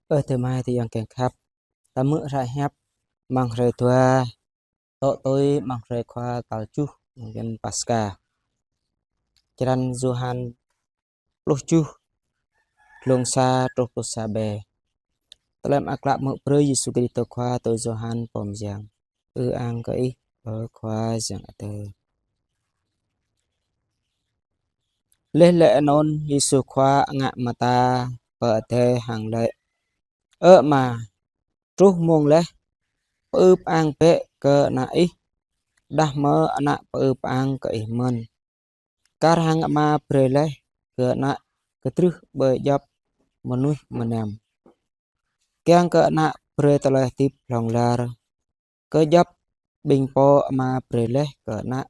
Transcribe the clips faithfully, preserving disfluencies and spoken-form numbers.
Ơ adơi amai adơi ayŏng kiăng khăp, ta hmư̆ hră hiăp amăng hrơi dua, tŏ tui amăng hrơi Khua tal tơjuh mơ̆ng bơyan Paskha. Črăn Yôhan pluh tơjuh, glông sa truh pluh sa bê. Tơlơi mơak klă mơ̆ng brơi Yêsu Krist Khua tui Yôhan pô mơyang. Ư-ang kơ Ih, ơ Khua Yang Adai. Laih laĭ anŭn, Yêsu Khua ngă mơta pơ adai hăng laĭ: Ơ Ama, truh mông laih, pơư pơang bĕ kơ Ană Ih, dah mơ̆ Ană pơư pơang kơ Ih mơ̆n. Kar hăng Ama brơi laih kơ Ană kơdrưh ƀơi djŏp mơnuih mơnam, kiăng kơ Ană brơi tơlơi hơdip hlŏng lar kơ djŏp ƀing pô Ama brơi laih kơ Ană.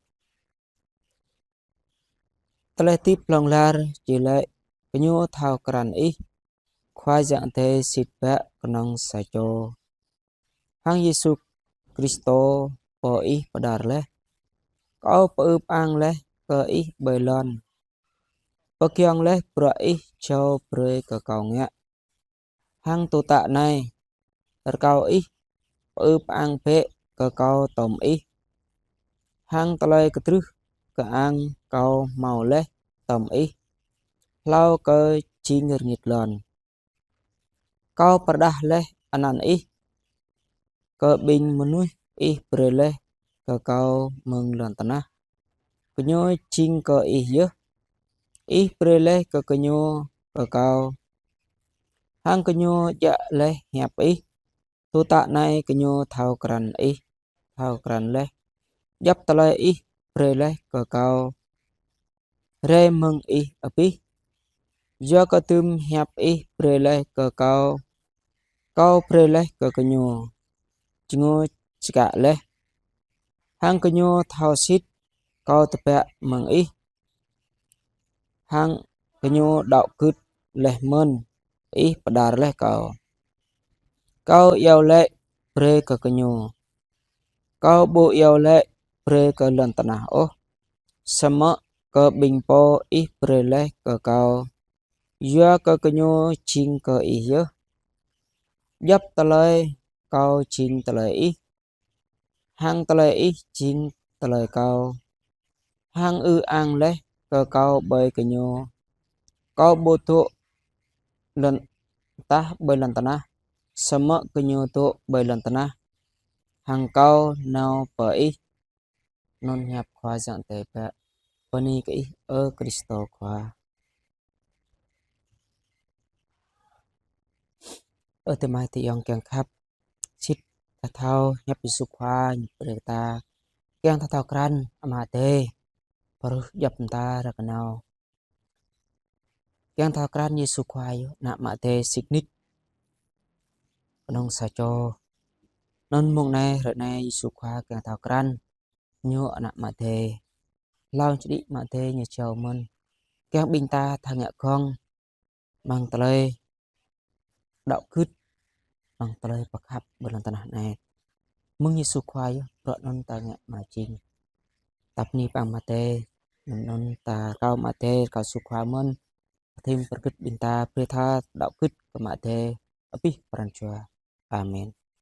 Tơlơi hơdip hlŏng lar či laĭ gơñu thâo krăn Ih, Khua Yang Adai sĭt biă kơnơ̆ng sa čô, hăng Yêsu Krist pô Ih pơđar laih. Kâo pơư pơang laih kơ Ih ƀơi lŏn, pơgiŏng laih bruă Ih jao brơi kơ kâo ngă. Hăng tŭ tă anai, rơkâo Ih pơư pơang bĕ kơ kâo tŏm Ih, hăng tơlơi kơdrưh kơang kâo hmâo laih tŏm Ih, hlâo kơ jing rơngit lŏn. Kâo pơrơđah laih anăn Ih kơ ƀing mơnuih Ih brơi laih kơ kâo mơ̆ng lŏn tơnah. Gơñu jing kơ Ih yơh. Ih brơi laih kơ gơñu kơ kâo, hăng gơñu djă̱ laih hiăp Ih. Tŭ tă anai gơñu thâo krăn Ih, thâo krăn laih djŏp tơlơi Ih brơi laih kơ kâo rai mơ̆ng Ih abih. Yua kơ tơm hiăp Ih brơi laih kơ kâo, kâo brơi laih kơ gơñu, gơñu čơkă laih. Hăng gơñu thâo sĭt kâo tơbiă mơ̆ng Ih, hăng gơñu đaŏ gưt laih mơ̆n Ih pơđar laih kâo. Kâo iâu laĭ brơi kơ gơñu, kâo ƀu iâu laĭ brơi kơ lŏn tơnah ôh, samơ̆ kơ ƀing pô Ih brơi laih kơ kâo, yua kơ gơñu jing kơ Ih yơh. Djŏp tơlơi kâo jing tơlơi Ih, hăng tơlơi Ih jing tơlơi kâo, hăng ư-ang laih kơ kâo ƀơi gơñu. Kâo ƀu dŏ lŏn tah ƀơi lŏn tơnah, samơ̆ gơñu dŏ ƀơi lŏn tơnah, hăng kâo nao pơ Ih. Anŭn hiăp Khua Yang Adai biă. Bơni kơ Ih, ơ Krist Khua. Ơ adơi amai adơi ayŏng kiăng khăp, sĭt ta thâo hiăp Yêsu Khua ñu brơi kơ ta, kiăng ta thâo krăn Ama Adai, pơrŭ djŏp mơta ră kơnâo. Kiăng thâo krăn Yêsu Khua yơh, Ană Ama Adai sĭt nik kơnơ̆ng sa čô. Anŭn mông anai, hrơi anai Yêsu Khua kiăng thâo krăn ñu Ană Ama Adai. Hlâo čơđi Ama Adai ñu jao mơ̆n, kiăng ƀing ta thâo ngă gơ̆ng amăng tơlơi đaŏ gưt, amăng tơlơi pơkhăp ƀơi lŏn tơnah anai. Mơ̆ng Yêsu Khua yơh, bruă anŭn ta ngă mă jing. Ta bơni pơang Ama Adai, anŭn ta rơkâo Ama Adai, rơkâo Yêsu Khua mơ̆n, pơthim pơrgĭt ƀing ta brơi tha đaŏ gưt kơ Ama Adai abih pran jua. Amen.